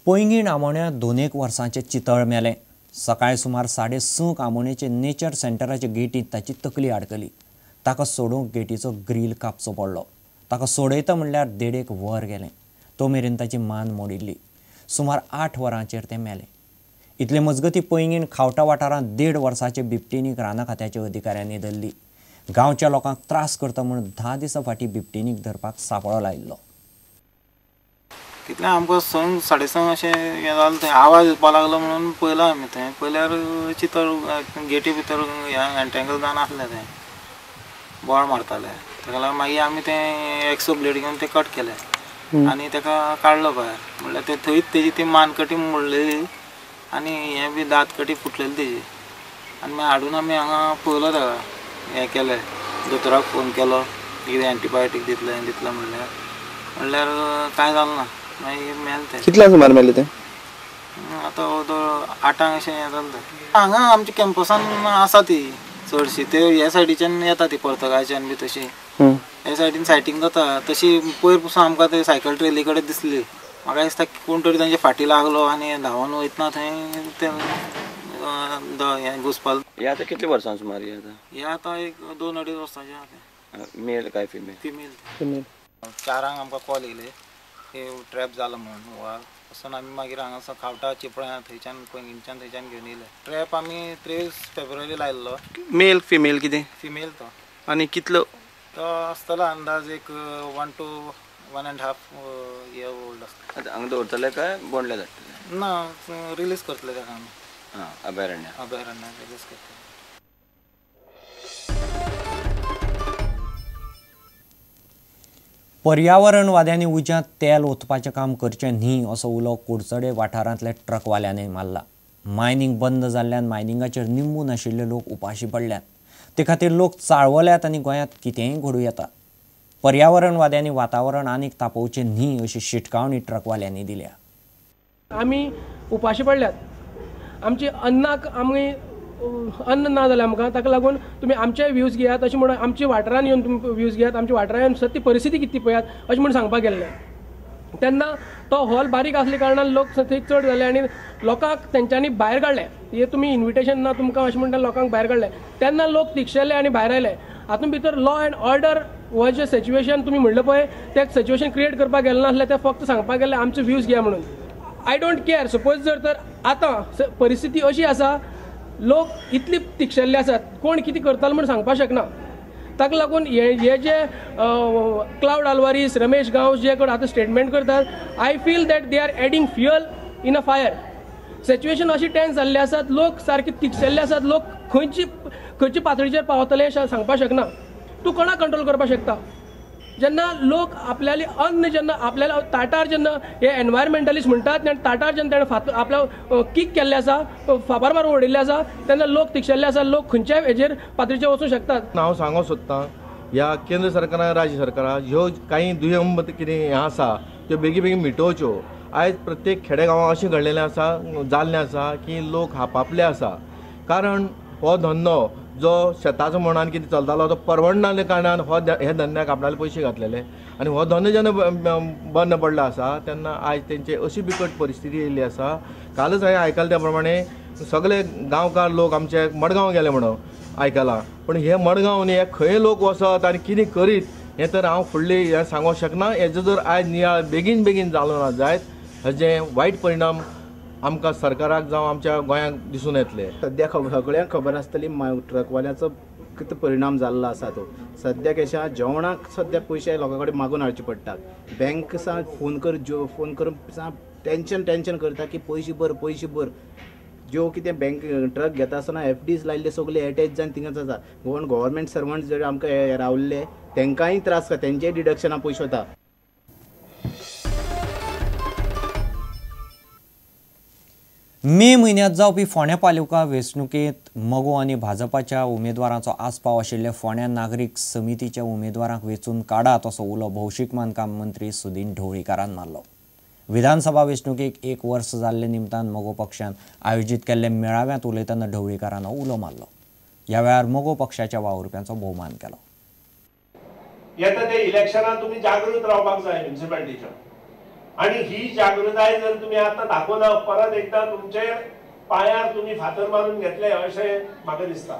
पैंगीण आमोण्या 2 वर्सांचे चितळ मेलें. सकाळी सुमार 6:30 आमोणेचे नेचर सेंटराचे गेटींत ताची तकली आडकली. ताका सोडोवंक गेटीचो ग्रील कापचो पडलो. ताका सोडयता म्हणल्यार 1.5 वर गेलें. तो मेरेन ताची मान मोडिल्ली. सुमार 8 वरांचेर तें मेलें. इतले मजगती पैंगीण खावटा वाठारांत 1.5 वर्साचे बिबटेनीक राना खात्याच्या अधिकाऱ्यांनी धरली. गांवच्या लोकांक त्रास करता म्हूण 10 दिसां फाटीं बिबटेनीक धरपाक सांपळो लायिल्लो. कितले आमकां 6, 6:30 अशें हें जालें, थंय आवाज येवपा लागलो म्हणून पळयलां आमी. थंय पळयल्यार चितळ गेटी भितर एंटेंगल जावन आसलें, तें बोळ मारताले. ताका लागून मागीर आमी तें एक्सो ब्लेड घेवन तें कट केलें आनी ताका काडलो भायर. म्हणल्यार तें थंयच तेजी ती मानकटी मोडलेली आनी हें बी दांत कटी फुटलेली तेजी. आनी मागीर हाडून आमी हांगा पळयलो ताका, हें केलें, दोतोराक फोन केलो, कितें एंटीबायोटीक दितलें दितलें म्हणल्यार म्हणल्यार कांय जालें ना. मागीर मेलें तें. कितल्या सुमार मेलें तें? आतां 8 अशें हें जालें तें. हांगा आमच्या कॅम्पसान आसा ती चडशी, ते ह्या सायडीच्यान येता ती पर्तगाळच्यान बी तशी ह्या सायडीन सायटींग जाता तशी. पयर पसून आमकां ते सायकल ट्रेली कडेन दिसली. म्हाका दिसता कोण तरी तांच्या फाटी लागलो आनी धांवन वयतना थंय ते हें घुसपाल. हे आतां कितले वर्सां सुमार? हे आतां हे आतां एक 2-2.5 वर्सांचें आसा. मेल काय फिमेल? फिमेल. फिमेल. 4 आमकां कॉल येयले की ट्रॅप जालो म्हणून. वाग वचून आमी मागीर हांगासर खावटा चिपळ्यां थंयच्यान पैंगीणच्यान थंयच्यान घेवन येयले. ट्रॅप आमी 23 फेब्रुवारी लायल्लो. मेल फिमेल कितें? फिमेल तो. आनी कितलो तो आसतलो अंदाज एक 1 to 1.5 year old आसता. आतां हांगा दवरतले काय बोंडले धाडटले? ना, रिलीज करतले ताका आमी. आं, अभयारण्य. अभयारण्य रिलीज करतले. पर्यावरणवाद्यांनी उज्यांत तेल ओतपाचें काम करचें न्ही असो उलो कुडचडे वाठारांतल्या ट्रकवाल्यांनी मारला. मायनींग बंद जाल्ल्यान मायनिंगाचेर निंबून आशिल्ले लोक उपाशी पडल्यात. ते खातीर लोक चाळवल्यात आनी गोंयांत कितेंय घडूं येता. पर्यावरणवाद्यांनी वातावरण आनीक तापोवचें न्ही अशी शिटकावणी ट्रकवाल्यांनी दिल्या. आमी उपाशी पडल्यात, आमची अन्नाक आमी अन्न ना जालें आमकां, ताका लागून तुमी आमचे व्यूज घेयात अशें म्हणून आमच्या वाठारान येवन तुमी व्यूज घेयात, आमच्या वाठारान येवन सत्य परिस्थिती कितें ती पळयात अशें म्हणून सांगपाक गेल्लें. तेन्ना तो हॉल बारीक आसल्या कारणान लोक थंय चड जाले आनी लोकांक तेंच्यांनी भायर काडले. हे तुमी इन्विटेशन ना तुमकां अशें म्हणटा लोकांक भायर काडले. तेन्ना लोक तिगशेले आनी भायर आयले. हातूंत भितर लॉ एंड ऑर्डर हो जें सिच्युएशन तुमी म्हणलें पळय तें सिच्युएशन क्रिएट करपाक गेलें नासलें, तें फक्त सांगपाक गेलें आमचे व्यूज घेया म्हणून. I don't care. Suppose जर तर आतां परिस्थिती अशी आसा, लोक इतली तिगशेल्ले आसात, कोण कितें करतालो म्हूण सांगपाक शकना. ताका लागून हे जे क्लावड आल्वारीस, रमेश गांवस जे कडेन आतां स्टेटमेंट करतात, I feel that they are adding fuel in a fire. Situation अशी टेन्स जाल्ली आसात, लोक सारके तिगशेल्ले आसात, लोक खंयची खंयचे पातळीचेर पावतले अशें सांगपाक शकना. तूं कोणाक कंट्रोल करपाक शकता? जेन्ना लोक आपल्याले अन्न जेन्ना आपल्याला ताटार जेन्ना हे एनवायरमेंटलिस्ट म्हणटात आनी ताटार जेन्ना ताणें आपल्या कीक केल्लें आसा, फापार मारून उडयल्लें आसा, तेन्ना लोक तिगशेल्ले आसा, लोक खंयच्याय हेजेर पातळीचेर वचूंक शकतात. हांव सांगूंक सोदतां ह्या केंद्र सरकारान राज्य सरकारान ह्यो कांय दुय्यम कितें हें आसा त्यो बेगीन बेगीन मिटोवच्यो. आयज प्रत्येक खेडेगांवां अशें घडलेलें आसा, जाल्लें आसा की लोक हापापले आसा. कारण हो धंदो जो शेताचो म्हण आनी कितें चलतालो तो परवडनाल्या कारणान हो हे धंद्याक आपणाले पयशे घातलेले आनी हो धंदो जेन्ना बंद पडलो आसा तेन्ना आयज तेंचे अशी बिकट परिस्थिती येयल्ली आसा. कालच हांवें आयकलें त्या प्रमाणे सगळे गांवकार लोक आमचे मडगांव गेले म्हणून आयकलां, पूण हे मडगांव न्ही हे खंय लोक वचत आनी कितें करीत हें तर हांव फुडलें हें सांगूंक शकना. हेजो जर आयज नियाळ बेगीन बेगीन जालो ना जायत हेजे वायट परिणाम आमकां सरकाराक जावं आमच्या गोंयांक दिसून येतले. सद्या सगळ्यांक खबर आसतली ट्रकवाल्यांचो कितें परिणाम जाल्लो आसा तो. सद्या कशें जेवणाक सद्या पयशे लोकां कडेन मागून हाडचे पडटात. बँक सा फोन कर, फोन करून टेंशन टेंशन करता की पयशे भर पयशे भर. ज्यो कितें बँक ट्रक घेता आसतना एफडीज लायिल्ले सगळे एटॅच जावन थिंगाच आसा. गोवन गव्हर्मेंट सर्वंट जर आमकां रावल्ले तेंकांय त्रास जाता, तेंचेय डिडक्शना पयशे वता. मे म्हयन्यांत जावपी फोंड्या पालिका वेंचणुकेंत मगो आनी भाजपाच्या उमेदवारांचो आस्पाव आशिल्ल्या फोंड्या नागरीक समितीच्या उमेदवारांक वेंचून काडात असो उलो भौशीक बांदकाम मंत्री सुदीन ढवळीकारान मारलो. विधानसभा वेंचणुकेक 1 वर्स जाल्ले निमतान मगो पक्षान आयोजीत केल्ल्या मेळाव्यांत उलयतना ढवळीकारान उलो मारलो. ह्या वेळार मगो पक्षाच्या वावुरप्यांचो भोवमान केलो. येता ते इलेक्शनात तुमी जागृत रावपाक जाय म्युनिसिपालिटीच्या. आनी ही जागृताय जर तुमी आतां दाखोवना परत एकदां तुमचे पांयार तुमी फातर मारून घेतले अशें म्हाका दिसता।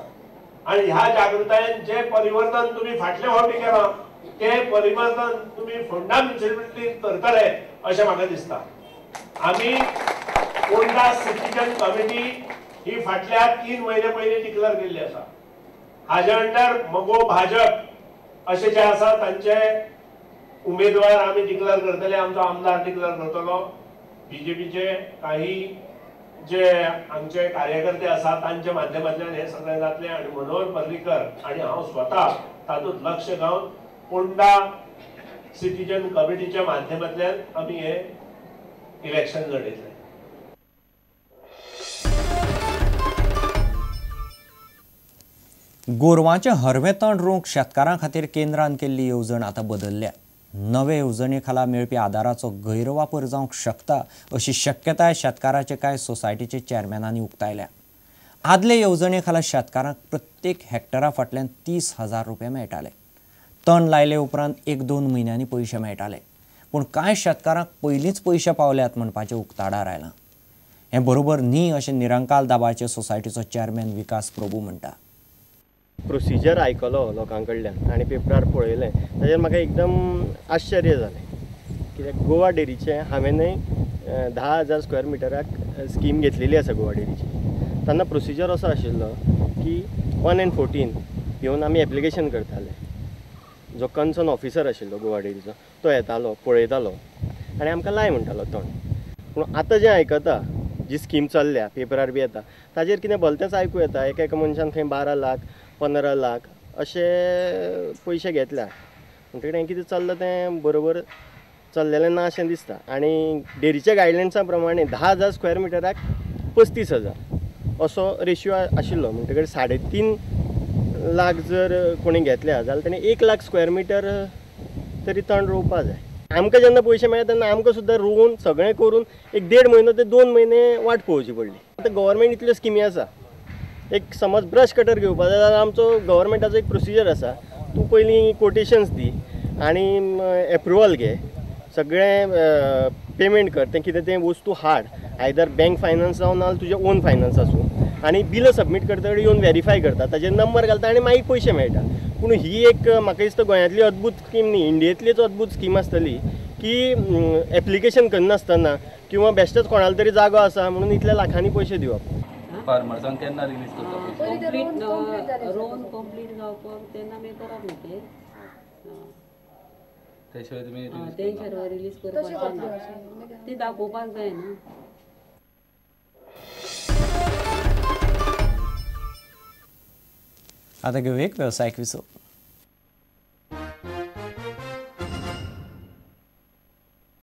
आनी ह्या जागृतायेन जे परिवर्तन तुमी फाटले फावटी केलां तें परिवर्तन तुमी फोंडा म्युनिसिपालिटीन करतले अशें म्हाका दिसता। आमी फोंडा सिटीजन कमिटी ही फाटल्या 3 म्हयने पयलीं डिक्लेअर केल्ली आसा। हाजे अंडर मगो भाजप अशें जे आसा तांचे उमेदवार आमी डिक्लेअर करतले, आमचो आमदार डिक्लेअर करतलो, बीजेपीचे काही जे आमचे कार्यकर्ते आसा तांच्या माध्यमांतल्यान हे सगळें जातलें। आनी मनोहर पर्रीकर आनी हांव स्वता तातूंत लक्ष घालून फोंडा सिटीजन कमिटीच्या माध्यमांतल्यान आमी हे इलेक्शन लढयतले। गोरवांचें हरवें तण रोवंक शेतकारां खातीर केंद्रान केल्ली येवजण आतां बदलल्या। नवे येवजणे खाला मेळपी आदाराचो गैरवापर जावंक शकता अशी शक्यताय शेतकाराचे कांय सोसायटीचे चेअरमॅनांनी उक्तायल्या। आदले येवजणे खाला शेतकारांक प्रत्येक हेक्टरा फाटल्यान 30,000 रुपया मेळटाले। तण लायले उपरांत 1-2 म्हयन्यांनी पयशे मेळटाले, पूण कांय शेतकारांक पयलींच पयशे पावल्यात म्हणपाचें उक्ताडार आयलां। हें बरोबर न्ही अशें निरंकाल दाबाचे सोसायटीचो चेअरमॅन विकास प्रभू म्हणटा। प्रोसिजर आयकलो लोकां कडल्यान आनी पेपरार पळयलें ताजेर म्हाका एकदम आश्चर्य जालें, कित्याक गोवा डेरीचें हांवेंनय 10,000 स्क्वेअर मिटराक स्कीम घेतलेली आसा गोवा डेरीची। तेन्ना प्रोसिजर असो आशिल्लो की 1 and 14 येवन आमी एप्लिकेशन करताले। जो कन्सर्न ऑफिसर आशिल्लो गोवा डेरीचो तो येतालो, पळयतालो आनी आमकां लाय म्हणटालो तण। पूण आतां जें आयकता जी स्कीम चल्ल्या पेपरार बी येता ताजेर कितें भलतेंच आयकूं येता। एका एका मनशान खंय 12 लाख 15 लाख अशे पयशे घेतल्या, म्हणटकीर हें कितें चल्लां तें बरोबर चल्लेलें ना अशें दिसता। आनी डेरीच्या गायडलायन्सा प्रमाणे 10,000 स्क्वेअर मिटराक 35,000 असो रेशियो आशिल्लो, म्हणटकीर 3.5 लाख जर कोणी घेतल्या जाल्यार तेणें 1 लाख स्क्वेअर मिटर तरी तण रोवपा जाय। आमकां जेन्ना पयशे मेळ्ळे तेन्ना आमकां सुद्दां रोवन सगळें करून 1-1.5 म्हयनो ते 2 म्हयने वाट पळोवची पडली। आतां गव्हर्मेंट इतल्यो स्किमी आसा, एक समज ब्रश कटर घेवपा जाय जाल्यार आमचो गव्हर्मेंटाचो एक प्रोसिजर आसा, तूं पयलीं कोटेशन्स दी आनी एप्रुवल घे, सगळें पेमेंट कर, तें कितें तें वस्तू हाड, आयदर बँक फायनान्स जावं ना तुजें ओन फायनान्स आसूं, आनी बिलां सबमीट करता येवन वेरीफाय करता, ताजेर नंबर घालता आनी मागीर पयशे मेळटा। पूण ही एक म्हाका दिसता गोंयांतली अद्भूत स्कीम न्ही, इंडियेंतलीच अद्भूत स्कीम आसतली की एप्लिकेशन करनासतना किंवा बेश्टेच कोणाला तरी जागो आसा म्हणून इतल्या लाखांनी पयशे दिवप। फार्मर्सांक केन्ना रिलीज करता? रोन कंप्लीट जावपाक तेन्ना आमी करप न्ही तें, ते शिवाय तुमी ते शिवाय रिलीज करपाक ना, ती दाखोवपाक जाय न्हू। आतां घेवया एक वेवसायीक विसव।